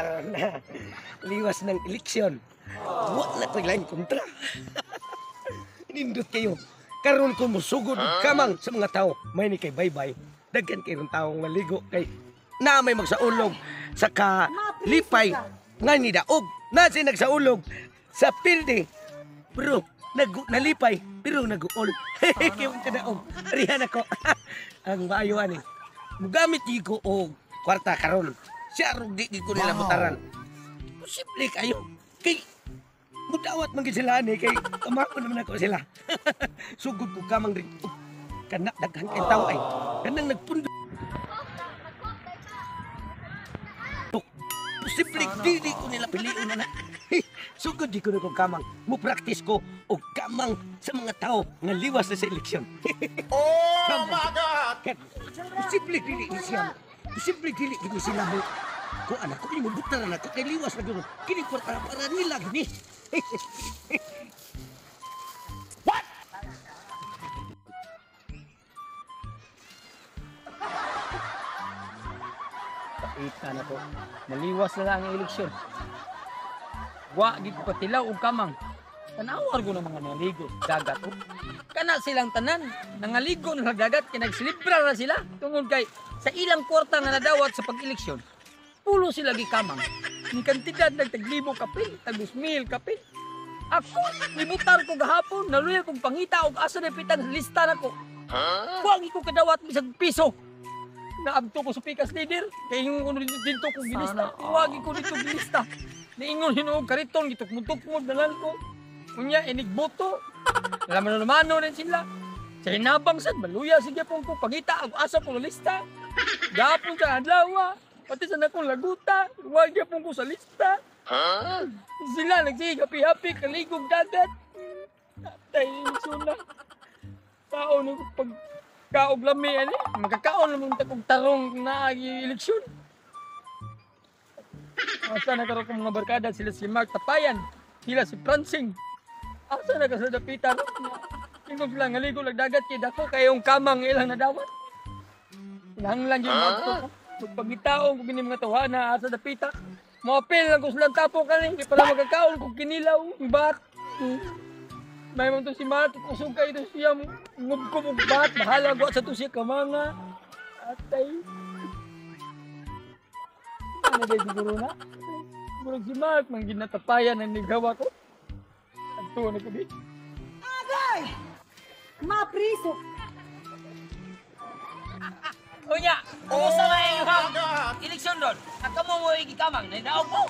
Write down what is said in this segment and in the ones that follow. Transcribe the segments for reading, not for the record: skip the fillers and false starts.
Karon na liwas ng eleksyon. Wa na ko'y laing kontra. Nindot kayo. Karon ko musugod og kamang sa mga tao. May ni kay bye-bye. Daghan kay ron taong maligo kay na may magsaulog sa kalipay nga ni daog. Na si nagsaulog sa pildi. Pero nalipay pero naguol. Kay kadaog. Rihan ako. Ang maayo ani. Mugamit gyud ko og kwarta karon. Siya rog di ko nila butaran. Posible kayo. Kay mudawat man gyud sila ani kay kamako naman ako sila. Sugod ko kamang rin. Oh, kana daghan kay tao ay. Kanang nagpundo. Posible dili ko nila piliun na. Sugod di ko na kong kamang. Mo practice ko og kamang sa mga tao nga liwas na sa eleksyon. Oh my God! Posible dili ni siya. Posible dili gini sila mo. Ko anak ko ini mobutaran ako kay liwas na gyud. Kini kwarta para nila gini. What? Paita na ko. Naliwas na lang ang eleksyon. Wa gid ko katilaw og kamang. Tanawar ko ng mga nangaligo sa dagat. Oh. Kana silang tanan, nangaligo na sa dagat kay nagsilibra na sila tungod kay sa ilang kwarta nga nadawat sa pag-eleksyon. Pulo sila gikamang. Ni kantidad nagtaglibo kapil, tag 2,000 kapil. Ako, nibutar ko gahapon, naluya kong pangita og asa na pitan sa lista nako. Wa gid ko kadawat bisag piso. Naabto ko sa pikas leader, kay ingon ko dito ko gilista. Wa gid ko dito gilista. Niingon hinuog kariton gitukmod-tukmod na lang ko. Unya inigboto. Lamano-lamano rin sila. Sa hinabang sad maluya sige pong ko pangita og asa ko lista. Gapon sa adlaw, pati sa nakong laguta, wa gyapon ko sa lista. Sila nagsige happy-happy kaligog dagat. Tay suna. Tao nang pag kaog lami ani, magkakaon naman ta kog tarong na eleksyon. Asa na karon kong mga barkada sila si Mark Tapayan, sila si Francing. Asa na ka sa dapitan? Ingon sila nga ligo dagat kay dako kayong kamang ilang nadawat. Kinahanglan gyud mo. Magpangitaon ko gini mga tawhana asa dapita. Moapil lang ko silang tapo kani kay para magkakaon kog kinilaw, bat. May man to si Mark, kusog kayo to siya ngubkob og bat, bahala ko sa to siya kamanga. Atay. Ano ba siguro na? Murag si Mark, mang ginatapayan ang nigawa ko. Agtuo na ko di. Agay! Mapriso! Unya, kumusta nga yung eleksyon doon? Ang kamo mo igikamang, nanaog mo?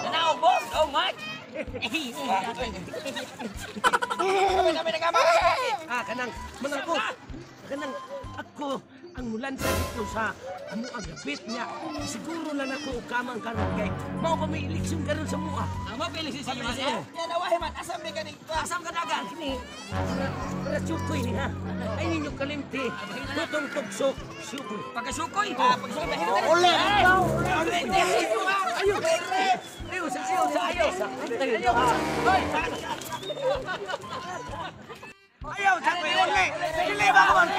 Nanaog mo? Oh, Mark? Kami nagamang. Ah, kanang mga ko. Kanang ako ang mulansa dito sa mua gabit niya. Siguro lang ako og kamang karon kay mao pa may eleksyon karon sa mua. Ang mao pa eleksyon sa mua. Yan awahe man asam ni kaning asam ka dagan. Kini para sukoy ni ha. Ay ninyo kalimti. Tutong tugso sukoy. Pagkasukoy. Pagkasukoy. Ule. Ayo. Ayo sa ayo sa ayo. Ayo. Hoy. Ayaw sa kuy uli. Dili ba ko man?